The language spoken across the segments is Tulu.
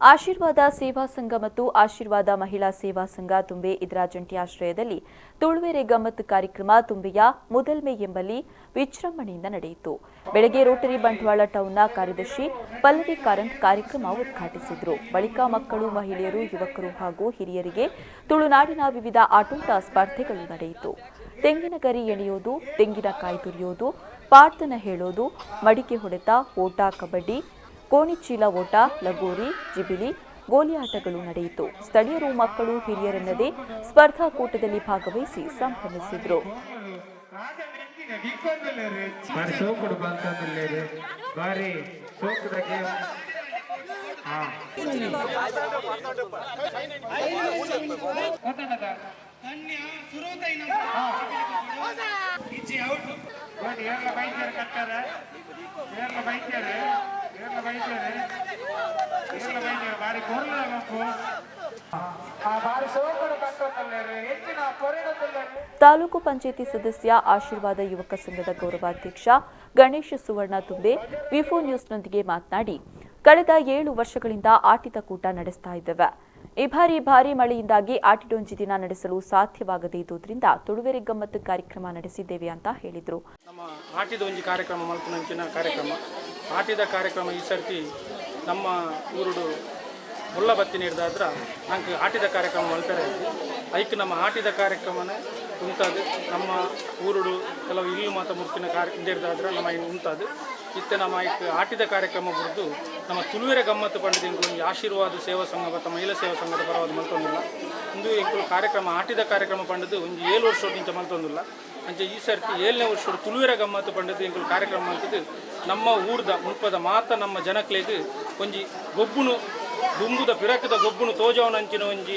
ಆಶೀರ್ವಾದ ಸೇವಾ ಸಂಘ ಮತ್ತು ಆಶೀರ್ವಾದ ಮಹಿಳಾ ಸೇವಾ ಸಂಘ ತುಂಬೆ ಇದರ ಜಂಟಿ ಆಶ್ರಯದಲ್ಲಿ ತುಳುವೆರೆ ಗಮ್ಮತ್ತು ಕಾರ್ಯಕ್ರಮ ತುಂಬೆಯ ಮುದಲ್ಮೆ ಎಂಬಲ್ಲಿ ವಿಜೃಂಭಣೆಯಿಂದ ನಡೆಯಿತು. ಬೆಳಗ್ಗೆ ರೋಟರಿ ಬಂಟ್ವಾಳ ಟೌನ್ನ ಕಾರ್ಯದರ್ಶಿ ಪಲ್ಲವಿ ಕಾರಂತ್ ಕಾರ್ಯಕ್ರಮ ಉದ್ಘಾಟಿಸಿದರು. ಬಳಿಕ ಮಕ್ಕಳು, ಮಹಿಳೆಯರು, ಯುವಕರು ಹಾಗೂ ಹಿರಿಯರಿಗೆ ತುಳುನಾಡಿನ ವಿವಿಧ ಆಟೋಟ ಸ್ಪರ್ಧೆಗಳು ನಡೆಯಿತು. ತೆಂಗಿನ ಗರಿ ಎಣೆಯೋದು, ತೆಂಗಿನಕಾಯಿ ತುರಿಯೋದು, ಪಾಡ್ದನ ಹೇಳೋದು, ಮಡಿಕೆ ಹೊಡೆತ, ಓಟ, ಕಬಡ್ಡಿ, ಕೋಣಿಚೀಲ ಓಟ, ಲಗೋರಿ, ಜಿಬಿಲಿ, ಗೋಲಿ ಆಟಗಳು ನಡೆಯಿತು. ಸ್ಥಳೀಯರು, ಮಕ್ಕಳು, ಹಿರಿಯರೆನ್ನದೇ ಸ್ಪರ್ಧಾಕೂಟದಲ್ಲಿ ಭಾಗವಹಿಸಿ ಸಂಭ್ರಮಿಸಿದರು. ತಾಲೂಕು ಪಂಚಾಯಿತಿ ಸದಸ್ಯ ಆಶೀರ್ವಾದ ಯುವಕ ಸಂಘದ ಗೌರವಾಧ್ಯಕ್ಷ ಗಣೇಶ ಸುವರ್ಣ ತುಂಬೆ ವಿಫೋ ನ್ಯೂಸ್ನೊಂದಿಗೆ ಮಾತನಾಡಿ, ಕಳೆದ 7 ವರ್ಷಗಳಿಂದ ಆಟಿದ ಕೂಟ ನಡೆಸ್ತಾ ಇದ್ದೇವೆ. ಈ ಬಾರಿ ಭಾರೀ ಮಳೆಯಿಂದಾಗಿ ಆಟಿಡೊಂಜಿ ದಿನ ನಡೆಸಲು ಸಾಧ್ಯವಾಗದೇ ಇದ್ದುದರಿಂದ ತುಳುವೆರೆ ಗಮ್ಮತ್ತು ಕಾರ್ಯಕ್ರಮ ನಡೆಸಿದ್ದೇವೆ ಅಂತ ಹೇಳಿದರು. ನಮ್ಮ ಆಟಿದ ಒಂಜಿ ಕಾರ್ಯಕ್ರಮ ಮಲ್ಪುನಂಚಿನ ಕಾರ್ಯಕ್ರಮ ಆಟಿದ ಕಾರ್ಯಕ್ರಮ ಈ ಸರ್ತಿ ನಮ್ಮ ಊರುಡು ಮುಲ್ಲ ಬತ್ತಿ ನೀಡಿದಾದ್ರ ನಂಗೆ ಆಟಿದ ಕಾರ್ಯಕ್ರಮ ಮಲ್ಪೆರ ಇದ್ದಿ. ಐಕ್ ನಮ್ಮ ಆಟಿದ ಕಾರ್ಯಕ್ರಮನೇ ಉಂಟಾದು. ನಮ್ಮ ಊರುಡು ಕೆಲವು ಇಲ್ಲು ಮಾತ ಮುರ್ಕಿನ ಕಾರ್ಯ ಇಂದಿರ್ದಾದ್ರ ನಮ್ಮ ಉಂಟಾದು. ಇತ್ತೆ ನಮ್ಮ ಐಕ್ ಆಟಿದ ಕಾರ್ಯಕ್ರಮ ಬುರ್ದು ನಮ್ಮ ತುಳುವೆರೆ ಗಮ್ಮತ್ತು ಪಂಡಿತ ಎಂಕುಲು ಒಂಜಿ ಆಶೀರ್ವಾದ ಸೇವಾ ಸಂಘ ಮತ್ತು ಮಹಿಳಾ ಸೇವಾ ಸಂಘದ ಪರವಾದ ಮಲ್ತೊಂದಿಲ್ಲ. ಇಂದು ಎಂಕುಲು ಕಾರ್ಯಕ್ರಮ ಆಟಿದ ಕಾರ್ಯಕ್ರಮ ಪಂಡದು ಒಂಜಿ 7 ವರ್ಷ ಮಲ್ತೊಂದಿಲ್ಲ. ಅಂಚೆ ಈ ಸರ್ತಿ 7ನೇ ವರ್ಷ ತುಳುವೆರೆ ಗಮ್ಮತ್ತು ಪಂಡದು ಎಂಕುಲು ಕಾರ್ಯಕ್ರಮ ಮಲ್ತದ್ದು ನಮ್ಮ ಊರ್ದ ಮುಲ್ಪದ ಮಾತ ನಮ್ಮ ಜನಕ್ಲೆಗ್ ಒಂಜಿ ಗೊಬ್ಬುನು ದುಂಬುದ ಪಿರಕದ ಗೊಬ್ಬುನು ತೋಜವನಂಚಿನ ಒಂಜಿ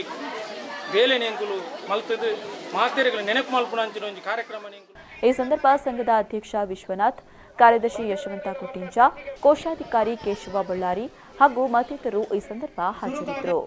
ಬೇಲೆನೆ ಎಂಕುಲು ಮಲ್ತದು ಮಾತೆರೆಗಳ ನೆನಪು ಮಲ್ಪುನಂಚಿನ ಒಂಜಿ ಕಾರ್ಯಕ್ರಮ. ಈ ಸಂದರ್ಭ ಸಂಘದ ಅಧ್ಯಕ್ಷ ವಿಶ್ವನಾಥ್, ಕಾರ್ಯದರ್ಶಿ ಯಶವಂತ ಕುಟ್ಟಿಂಚ, ಕೋಶಾಧಿಕಾರಿ ಕೇಶವ ಬಳ್ಳಾರಿ ಹಾಗೂ ಮತ್ತಿತರರು ಈ ಸಂದರ್ಭ ಹಾಜರಿದ್ದರು.